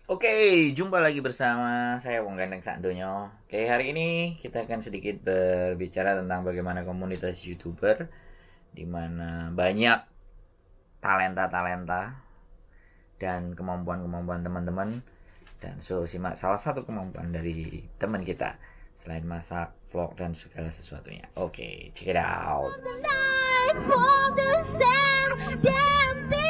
Oke, jumpa lagi bersama saya Wong Ganteng Sakdonyo. Oke, hari ini kita akan sedikit berbicara tentang bagaimana komunitas YouTuber di mana banyak talenta-talenta dan kemampuan-kemampuan teman-teman. Dan so, simak salah satu kemampuan dari teman kita selain masak, vlog, dan segala sesuatunya. Oke, check it out. The night for the same damn thing.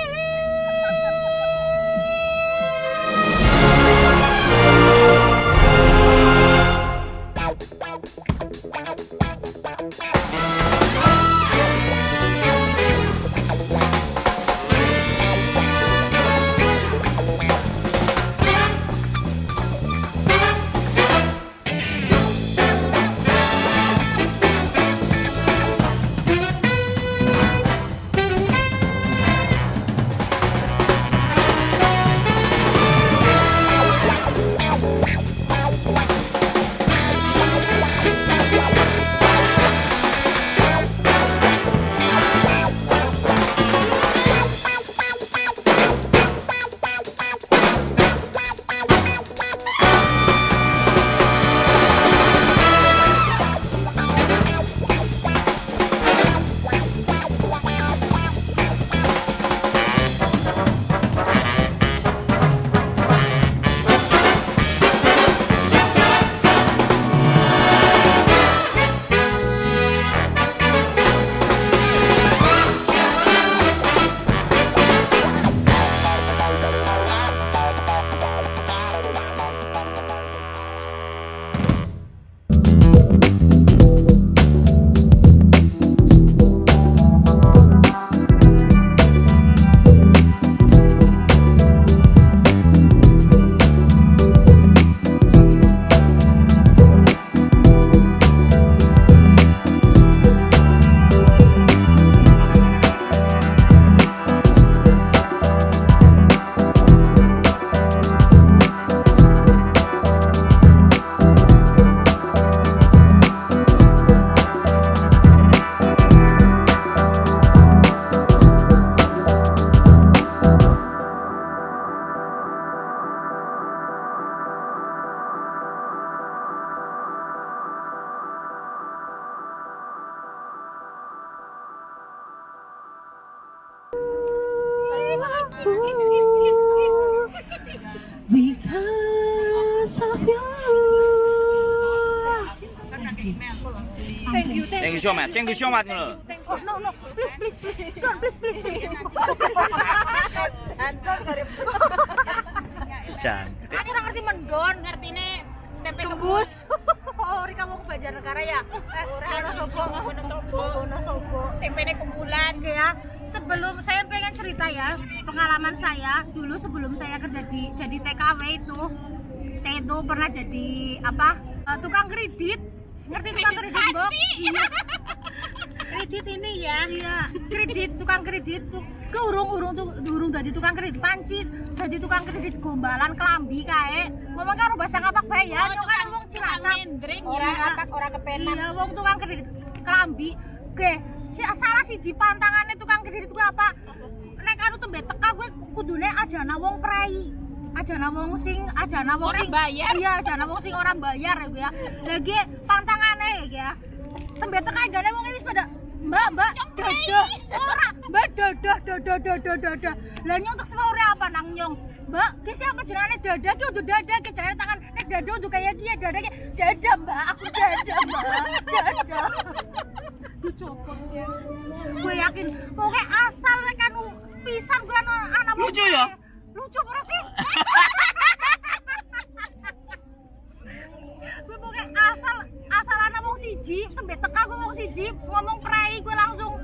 Because of you. Thank you, Thank you so much, thank you so much. Oh, no, no, please, please, please, don't, please, please, please. Jan. Aku ora ngerti mendon, Ngertine tempe gembus. Oh, Rika mau ke Banjarnegara ya? Eh, Wonosobo. Wonosobo. Wonosobo. Tempene kumpulan. Oke ya, sebelum saya pengen cerita ya pengalaman saya dulu sebelum saya kerja di jadi TKW itu, saya itu pernah jadi apa tukang kredit. Ngerti tukang kredit, Mbok? Iya. Kredit ini ya. Iya, kredit, tukang kredit tuh ke urung-urung tuh urung dadi tukang kredit panci, dadi tukang kredit gombalan kelambi kae. Ngomong karo bahasa ngapak bae ya, nyong kan wong Cilacap. Mendring Oh, ya, iya. ngapak ora kepenak. Iya, wong tukang kredit kelambi. Oke, salah siji pantangannya tukang kredit kuwi apa? Nek anu tembe teka gue kudune ajana wong prei. Ajana wong sing ajana wong Ora sing bayar. Iya, ajana wong sing ora bayar ya gue ya. Lagi pantangane ya. Tembe teka gane wong wis pada Mbak, mbak, dadah. Ora, mbak dadah, dadah, dadah, dadah. Lah nyong terus mau apa nang nyong? Mbak, ki siapa jenenge dadah ki udah dadah ki jenenge tangan nek dadah udah kayak ki ya dadah ki. Dadah, Mbak, aku dadah, Mbak. Dadah. Dicopot ya. Gue yakin pokoknya asal nek anu pisan gue anu anak Lucu ya? Lucu ora sih? Gue pokoknya asal asal anak wong siji tembe teka gue wong siji ngomong prei gue langsung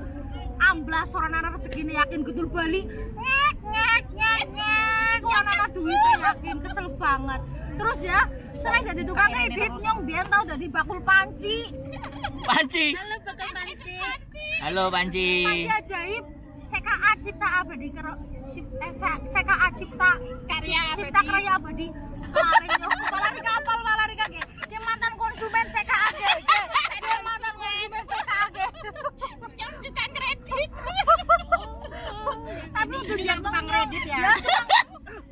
amblas ora ana rezekine yakin gedul bali ngek ngek ngek ngek gue ana ana duitnya yakin kesel banget. Terus ya selain jadi tukang kredit nyong biyen tau jadi bakul panci. Panci. Halo bakal panci. Halo Panci. Panci ajaib CKA Cipta Abadi kero CKA Cipta Karya Cipta Abadi. Karya Abadi. Lari nyong, lari kapal, lari kage. Dia mantan konsumen CKA ge. Dia mantan konsumen CKA ge. Yang tukang kredit. Tapi untuk Yang tukang kredit ya.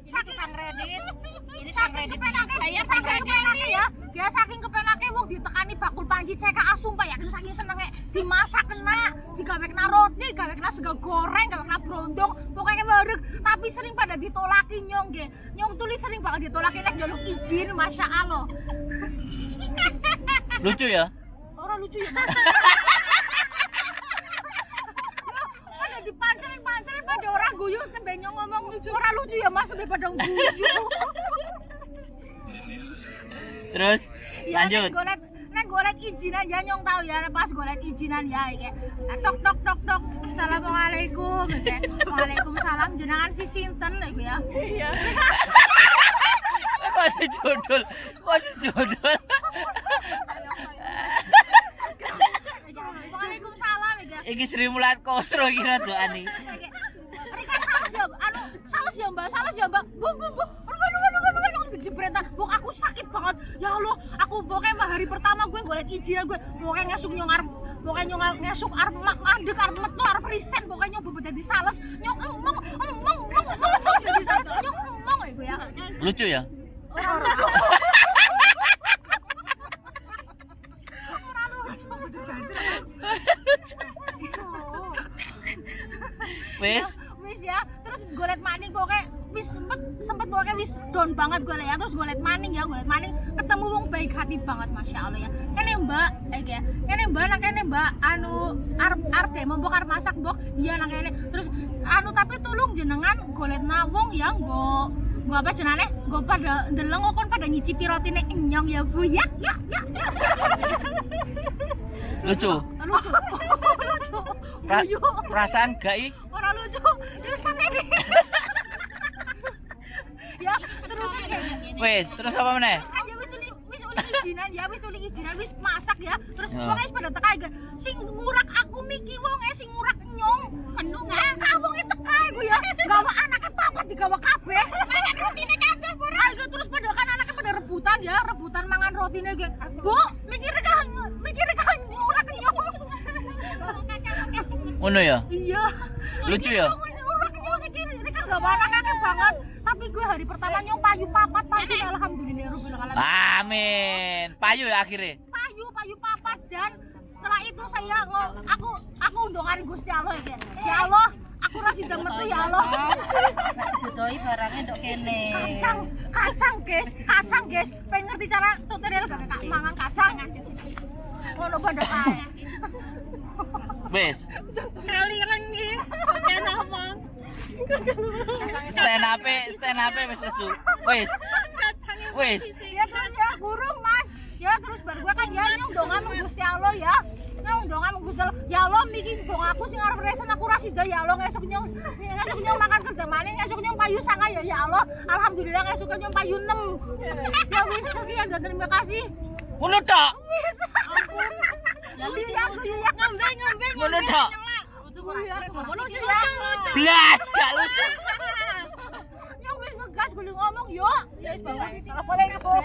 Saking Tukang kredit. Saking kepenake ya. Ya saking kepenake wong ditekani bakul panci CKA, sumpah ya saking senenge dimasak kena, digawekna roti, gawekna sego goreng, gawekna brondong, pokoknya wareg, tapi sering pada ditolaki nyong nggih. Nyong tuli sering banget ditolaki nek njaluk izin, Masya Allah. Lucu ya? Ora lucu ya, Mas. Loh, pada dipancelin-pancelin pada ora guyu, tembe nyong ngomong ora lucu ya Mas, sampai pada guyu. Terus Ya, lanjut. Nek golek izinan ya nyong tahu ya pas golek izinan ya iki. Tok tok tok tok. Assalamualaikum iki. Waalaikumsalam, jenengan si sinten iku ya. Iya. Kok ada judul? Kok ada judul? Waalaikumsalam iki. Iki Sri Mulat Kosro iki rada ani. Rika salah ya, anu salah ya Mbak, salah ya Mbak. Bu bu bu. Aduh aduh aduh aduh aduh jebret. Bu, aku sakit banget. Ya Allah, aku pokoknya mah hari pertama gue golek izinan gue pokoknya ngesuk nyong arep, pokoknya nyong ngesuk arep mandek, arep metu, arep resign, pokoknya nyong bebet dadi sales, nyong emong emong emong emong dadi sales, nyong emong ya gue ya. Lucu ya? Ora lucu. Ora lucu. Wis. Wis ya, terus golet maning, pokoknya wis sempet sempet pokoknya wis down banget gue ya, terus golet maning ya, golet maning ketemu wong baik hati banget, Masya Allah ya. Kene Mbak, eh ya kene Mbak, nang kene Mbak, anu arep arep demo mbok, arep masak mbok, iya nang kene. Terus anu tapi tulung jenengan golet wong ya, nggo nggo apa jenane, nggo pada ndeleng kok kon pada nyicipi rotine enyong ya Bu ya ya ya, ya. Lucu. Lucu lucu. Guyu. Perasaan gak i? Ora lucu terus pateni ya terus kayak Wis, terus apa meneh? Terus kan ya wis uli izinan ya, wis uli izinan, wis masak ya, terus Ya. wong wis pada teka iki. Sing ngurak aku miki wong e sing ngurak nyong Penuh teka, wong e teka iku ya, gawa anaknya papat digawa kabeh, mangan rotine kabeh Bu. Ayo terus pada kan anaknya pada rebutan ya, rebutan mangan rotine iki. Bu, mikire kan mikire kan ngurak nyong. Ngono ya? Iya. Lucu ya? Ngurak nyong sih kiri, ini kan gawa anaknya banget. Tapi gue hari pertama nyong payu papat payu, alhamdulillah rabbil alamin. Amin. Payu ya akhirnya. Payu payu papat, dan setelah itu saya aku ndongani Gusti Allah ya. Ya Allah, aku ra sidang metu ya Allah. Dodoi barangnya ndok kene. Kacang, kacang guys, kacang guys. Pengen ngerti cara tutorial gawe kak mangan kacang. Ngono pada kae. Wis. Kali iki kok ngomong. Stand up, stand up wis lesu. Wis. Wis. Ya terus ya guru Mas. Ya terus baru gue kan ya nyong donga meng Gusti Allah ya. Nyong donga meng Gusti Allah. Ya Allah miki dong aku sing arep resen aku ra sida ya Allah, ngesuk nyong makan kerja maning, ngesuk nyong payu sanga ya ya Allah. Alhamdulillah ngesuk nyong payu 6. Ya wis sekian dan terima kasih. Ngono tok. Wis. Ya Lucu ya, lucu ya. Ngombe ngombe. Ngono tok. Lucu ya. Lucu ya. Blas gak lucu. Nyong wis ngegas gue ngomong yuk. Ya wis, bye-bye. Assalamualaikum.